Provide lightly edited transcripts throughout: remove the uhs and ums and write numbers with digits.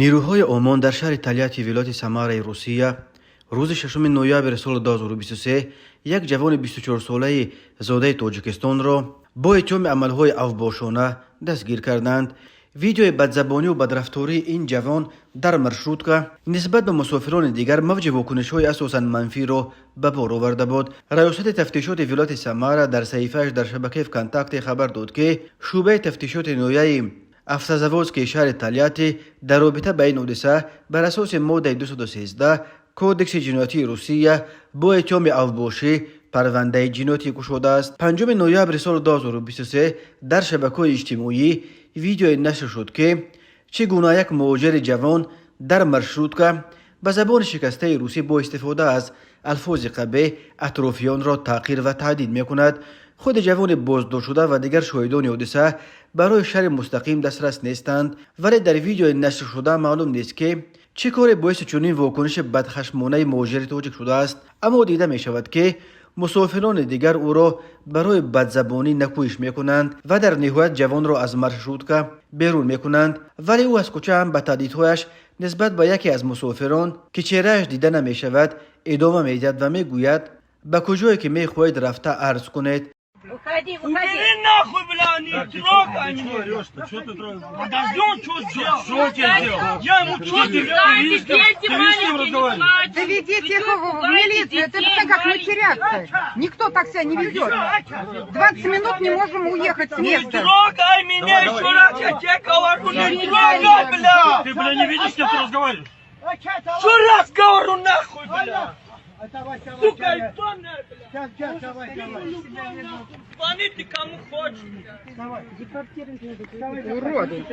Нирӯҳои ОМОН дар шаҳри Тольятти, вилояти Самараи Русия, рӯзи 6 ноябри соли 2023 як ҷавони 24-солаи зодаи Тоҷикистонро бо иттиҳоми амалҳои авбошона дастгир карданд. Видеои бадзабониву бадрафтории ин ҷавон дар маршрутка нисбат ба мусофирони дигар мавҷи вокунишҳои асосан манфиро ба бор оварда буд. Раёсати тафтишоти вилояти Самара дар саҳифааш дар шабакаи ВКонтакте хабар дод, ки шӯъбаи тафтишоти ноҳияи Автозаводскии шаҳри Тольятти дар робита ба ин ҳодиса бар асоси моддаи 213 Кодекси ҷиноятии Русия бо иттиҳоми авбошӣ парвандаи ҷиноятӣ кушодааст. 5 ноябри соли 2023 дар шабакаҳои иҷтимоӣ видеое нашр шуд, ки чӣ гуна як муҳоҷири ҷавон дар маршрутка ба забони шикастаи русӣ бо истифода аз алфози қабеҳ атрофиёнро таҳқир ва таҳдид мекунад. Худи ҷавони боздоштшуда ва дигар шоҳидони ҳодиса барои шарҳи мустақим дастрас нестанд, вале дар видеои нашршуда маълум нест, ки чӣ коре боиси чунин вокуниши бадхашмонаи муҳоҷири тоҷик шудааст. Аммо дида мешавад, ки мусофирони дигар ӯро барои бадзабонӣ накӯҳиш мекунанд ва дар ниҳоят ҷавонро аз маршрутка берун мекунанд, вале ӯ аз кӯча ҳам ба таҳдидҳояш нисбат ба яке аз мусофирон, ки чеҳрааш дида намешавад, идома медиҳад ва мегӯяд: «Ба куҷое ки мехоҳед, рафта арз кунед». Выходи, выходи. Убери нахуй, бля, не трогай Ты меня. что орешь-то? Что ты трогаешь? Подожди, он что сделал? Что он тебе сделал? Я ему что Ты сделал? видишь, Дети ты видишь, с кем маленькие, не разговариваешь? плачут. Доведите Вы их чё в пугаете милицию. Это детей как маленьких? матерятся. Никто так себя не ведет. 20 минут не можем уехать с Не места. трогай меня Давай, еще давай. раз, я тебе говорю, не трогай, бля! Ты, бля, не видишь, с кем ты разговариваешь? Еще раз говорю, нахуй, бля! Сука, ебаная, бля! Звони ты кому хочешь, бля. Уроды.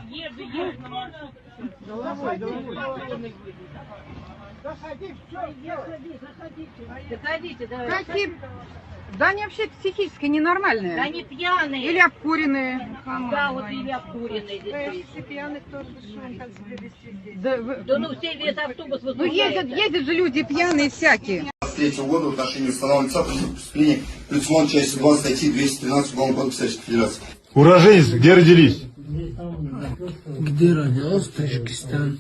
Еду, еду на маршрутке. Заходите, давай. Какие? Да они вообще психически ненормальные. Да они пьяные. Или обкуренные. Да, вот или обкуренные здесь. Да, Да ну все весь автобус ну ездят, возмущается. Ездят же люди пьяные всякие. 2023 года в отношении установленного лица преступления, предусмотрено частью 2 статьи 213 Уголовного кодекса Российской Федерации. Уроженец, где родились? Где родился? Таджикистан.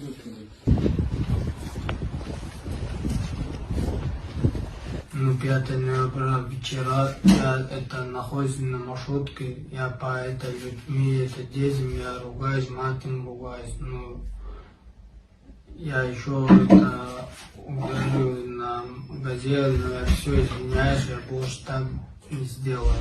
Ну, 5 ноября вчера я это находился на маршрутке, я по это людьми, это детям, я ругаюсь, матом ругаюсь, ну, я еще это ударил на газель, но я все извиняюсь, я больше так не сделаю.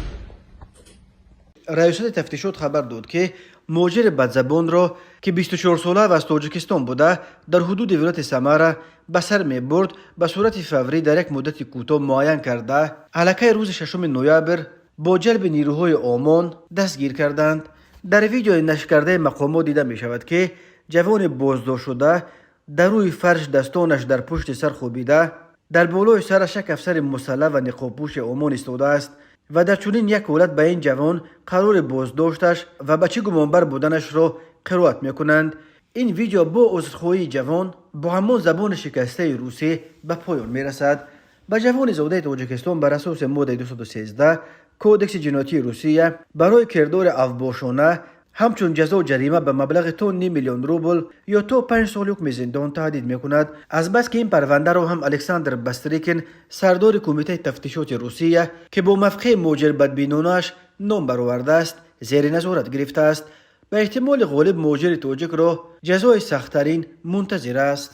Раёсати тафтишот хабар дод, ки муҳоҷири бадзабонро, ки 24-сола ва аз Тоҷикистон буда, дар ҳудуди вилояти Самара ба сар мебурд, ба сурати фаврӣ дар як муддати кӯтоҳ муайян карда, аллакай рӯзи 6 ноябр бо ҷалби нирӯҳои ОМОН дастгир карданд. Дар видеои нашркардаи мақомот дида мешавад, ки ҷавони боздоштшуда дар рӯи фарш, дастонаш дар пушти сар хобида, дар болои сараш як афсари мусаллаҳ ва ниқобпӯши ОМОН истодааст ва дар чунин як ҳолат ба ин ҷавон қарори боздошташ ва ба чӣ гумонбар буданашро қироат мекунанд. Ин видео бо узрхоҳии ҷавон бо ҳамон забони шикастаи русӣ ба поён мерасад. Ба ҷавони зодаи Тоҷикистон бар асоси моддаи 213 Кодекси ҷиноятии Русия барои кирдори авбошона ҳамчун ҷазо ҷарима ба маблағи то ним миллион рубл ё то 5 сол ҳукми зиндон таҳдид мекунад. Азбаски ин парвандаро ҳам Александр Бастрикин, сардори Кумитаи тафтишоти Русия, ки бо мавқеи муҳоҷирбадбинонааш ном баровардааст, зери назорат гирифтааст, ба эҳтимоли ғолиб муҳоҷири тоҷикро ҷазои сахттарин мунтазир аст.